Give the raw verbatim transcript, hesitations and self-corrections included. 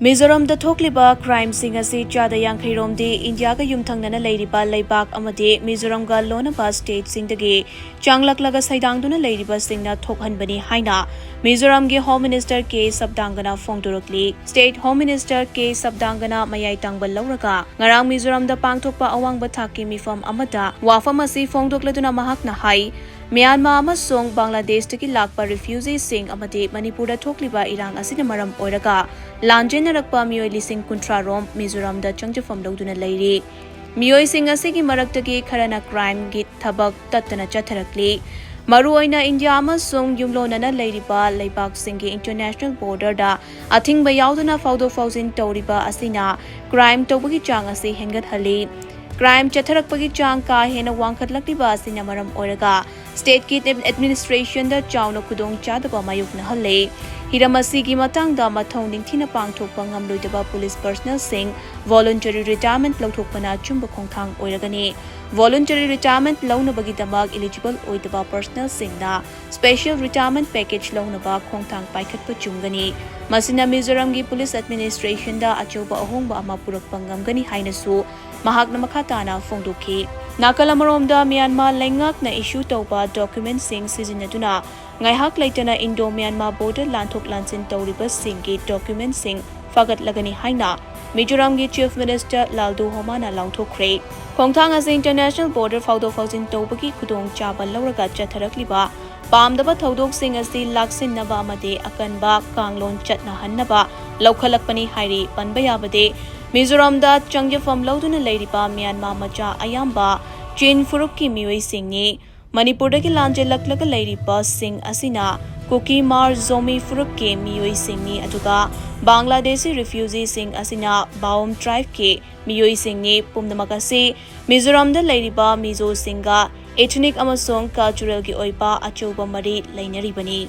ꯃꯤꯖꯣꯔꯥꯝꯗ ꯊꯣꯛꯂꯤꯕ crimeꯁꯤꯡ ꯑꯁꯤ ꯆꯥꯗ ꯌꯥꯡꯈꯩ ꯔꯣꯝꯗꯤ ꯏꯟꯗꯤꯌꯥꯒ ꯌꯨꯝꯊꯪꯅꯅ ꯂꯩꯔꯤꯕ ꯂꯩꯕꯥꯛ ꯑꯃꯗꯤ ꯃꯤꯖꯣꯔꯥꯝꯒ ꯂꯣꯟꯅꯕ stateꯁꯤꯡꯗꯒꯤ ꯆꯪꯂꯛꯂꯒ ꯁꯩꯗꯥꯡꯗꯨꯅ ꯂꯩꯔꯤꯕꯁꯤꯡꯅ ꯊꯣꯛꯍꯟꯕꯅꯤ ꯍꯥꯏꯅ ꯃꯤꯖꯣꯔꯥꯝꯒꯤ Home Minister ꯀꯦ ꯁꯕꯗꯥꯡꯒꯅ ꯐꯣꯡꯗꯣꯔꯛꯂꯤ꯫ State Home Minister ꯀꯦ ꯁꯕꯗꯥꯡꯒꯅ ꯃꯌꯥꯏ ꯇꯥꯡꯕ ꯂꯧꯔꯒ ꯉꯔꯥꯡ ꯃꯤꯖꯣꯔꯥꯝꯗ ꯄꯥꯡꯊꯣꯛꯄ ꯑꯋꯥꯡꯕ ꯊꯥꯛꯀꯤ ꯃꯤꯐꯝ ꯑꯃꯗ ꯋꯥꯐꯝ ꯑꯁꯤ ꯐꯣꯡꯗꯣꯛꯂꯗꯨꯅ ꯃꯍꯥꯛꯅ ꯍꯥꯏ, ꯃ꯭ꯌꯥꯟꯃꯥꯔ ꯑꯃꯁꯨꯡ ꯕꯪꯒ꯭ꯂꯥꯗꯦꯁꯇꯒꯤ ꯂꯥꯛꯄ refugeeꯁꯤꯡ ꯑꯃꯗꯤ ꯃꯅꯤꯄꯨꯔꯗ ꯊꯣꯛꯂꯤꯕ ꯏꯔꯥꯡ ꯑꯁꯤꯅ ꯃꯔꯝ ꯑꯣꯏꯔꯒ ꯂꯥꯟꯖꯦꯟꯅꯔꯛꯄ ꯃꯤꯑꯣꯏ ꯂꯤꯁꯤꯡ ꯀꯨꯟꯊ꯭ꯔꯥ ꯔꯣꯝ ꯃꯤꯖꯣꯔꯥꯝꯗ ꯆꯪꯖꯐꯝ ꯂꯧꯗꯨꯅ ꯂꯩꯔꯤ꯫ ꯃꯤꯑꯣꯏꯁꯤꯡ ꯑꯁꯤꯒꯤ ꯃꯔꯛꯇꯒꯤ ꯈꯔꯅ crimeꯒꯤ ꯊꯕꯛ ꯇꯠꯇꯅ ꯆꯠꯊꯔꯛꯂꯤ꯫ ꯃꯔꯨꯑꯣꯏꯅ ꯏꯟꯗꯤꯌꯥ ꯑꯃꯁꯨꯡ ꯌꯨꯝꯂꯣꯟꯅꯅ ꯂꯩꯔꯤꯕ ꯂꯩꯕꯥꯛꯁꯤꯡꯒꯤ international borderꯗ ꯑꯊꯤꯡꯕ ꯌꯥꯎꯗꯅ ꯐꯥꯎꯗꯣꯛ ꯐꯥꯎꯖꯤꯟ ꯇꯧꯔꯤꯕ ꯑꯁꯤꯅ crime ꯇꯧꯕꯒꯤ ꯆꯥꯡ ꯑꯁꯤ ꯍꯦꯟꯒꯠꯍꯜꯂꯤ꯫ Crime ꯆꯠꯊꯔꯛꯄꯒꯤ ꯆꯥꯡ ꯀꯥ ꯍꯦꯟꯅ ꯋꯥꯡꯈꯠꯂꯛꯂꯤꯕ ꯑꯁꯤꯅ ꯃꯔꯝ ꯑꯣꯏꯔꯒ stateꯀꯤ administrationꯗ ꯆꯥꯎꯅ ꯈꯨꯗꯣꯡ ꯆꯥꯗꯕ ꯃꯥꯌꯣꯛꯅꯍꯜꯂꯦ꯫ ꯍꯤꯔꯝ ꯑꯁꯤꯒꯤ ꯃꯇꯥꯡꯗ ꯃꯊꯧ ꯅꯤꯡꯊꯤꯅ ꯄꯥꯡꯊꯣꯛꯄ ꯉꯝꯂꯣꯏꯗꯕ police personnelꯁꯤꯡ voluntary retirement ꯂꯧꯊꯣꯛꯄꯅ ꯑꯆꯨꯝꯕ ꯈꯣꯡꯊꯥꯡ ꯑꯣꯏꯔꯒꯅꯤ꯫ Voluntary retirement ꯂꯧꯅꯕꯒꯤꯗꯃꯛ eligible ꯑꯣꯏꯗꯕ personnelꯁꯤꯡꯅ special retirement package ꯂꯧꯅꯕ ꯈꯣꯡꯊꯥꯡ ꯄꯥꯏꯈꯠꯄ ꯆꯨꯝꯒꯅꯤ꯫ ꯃꯁꯤꯅ ꯃꯤꯖꯣꯔꯥꯝꯒꯤ police administrationꯗ ꯑꯆꯧꯕ ꯑꯍꯣꯡꯕ ꯑꯃ ꯄꯨꯔꯛꯄ ꯉꯝꯒꯅꯤ ꯍꯥꯏꯅꯁꯨ ꯃꯍꯥꯛꯅ ꯃꯈꯥ ꯇꯥꯅ ꯐꯣꯡꯗꯣꯛꯈꯤ꯫ ꯅꯥꯀꯜ ꯑꯃꯔꯣꯝꯗ, ꯃ꯭ꯌꯥꯟꯃꯥꯔ ꯂꯩꯉꯥꯛꯅ issue ꯇꯧꯕ documentꯁꯤꯡ ꯁꯤꯖꯤꯟꯅꯗꯨꯅ ꯉꯥꯏꯍꯥꯛ ꯂꯩꯇꯅ Indo Myanmar border ꯂꯥꯟꯊꯣꯛ ꯂꯥꯟꯁꯤꯟ ꯇꯧꯔꯤꯕꯁꯤꯡꯒꯤ documentꯁꯤꯡ ꯐꯒꯠꯂꯒꯅꯤ ꯍꯥꯏꯅ ꯃꯤꯖꯣꯔꯥꯝꯒꯤ Chief Minister ꯂꯥꯜꯗꯨ ꯍꯣꯃꯥꯅ ꯂꯥꯎꯊꯣꯛꯈ꯭ꯔꯦ꯫ ꯈꯣꯡꯊꯥꯡ ꯑꯁꯤ international border ꯐꯥꯎꯗꯣꯛ ꯐꯥꯎꯖꯤꯟ ꯇꯧꯕꯒꯤ ꯈꯨꯗꯣꯡꯆꯥꯕ ꯂꯧꯔꯒ ꯆꯠꯊꯔꯛꯂꯤꯕ ꯄꯥꯝꯗꯕ ꯊꯧꯗꯣꯛꯁꯤꯡ ꯑꯁꯤ ꯂꯥꯛꯁꯤꯟꯅꯕ ꯑꯃꯗꯤ ꯑꯀꯟꯕ ꯀꯥꯡꯂꯣꯟ ꯆꯠꯅꯍꯟꯅꯕ ꯂꯧꯈꯠꯂꯛꯄꯅꯤ ꯍꯥꯏꯔꯤ꯫ ꯄꯟꯕ ꯌꯥꯕꯗꯤ, ꯃꯤꯖꯣꯔꯥꯝꯗ ꯆꯪꯖꯐꯝ ꯂꯧꯗꯨꯅ ꯂꯩꯔꯤꯕ ꯃ꯭ꯌꯥꯟꯃꯥꯔ ꯃꯆꯥ ꯑꯌꯥꯝꯕ ꯆꯤꯟ ꯐꯨꯔꯨꯞꯀꯤ ꯃꯤꯑꯣꯏꯁꯤꯡꯅꯤ꯫ ꯃꯅꯤꯄꯨꯔꯗꯒꯤ ꯂꯥꯟꯖꯦꯜꯂꯛꯂꯒ ꯂꯩꯔꯤꯕꯁꯤꯡ ꯑꯁꯤꯅ ꯀꯨꯀꯤ ꯃꯥꯔ ꯖꯣꯃꯤ ꯐꯨꯔꯨꯞꯀꯤ ꯃꯤꯑꯣꯏꯁꯤꯡꯅꯤ, ꯑꯗꯨꯒ ꯕꯪꯒ꯭ꯂꯥꯗꯦꯁꯤ refugeeꯁꯤꯡ ꯑꯁꯤꯅ ꯕꯥꯎꯝ tribeꯀꯤ ꯃꯤꯑꯣꯏꯁꯤꯡꯅꯤ꯫ ꯄꯨꯝꯅꯃꯛ ꯑꯁꯤ ꯃꯤꯖꯣꯔꯥꯝꯗ ꯂꯩꯔꯤꯕ ꯃꯤꯖꯣꯁꯤꯡꯒ ethnic ꯑꯃꯁꯨꯡ culturalꯒꯤ ꯑꯣꯏꯕ ꯑꯆꯧꯕ ꯃꯔꯤ ꯂꯩꯅꯔꯤꯕꯅꯤ꯫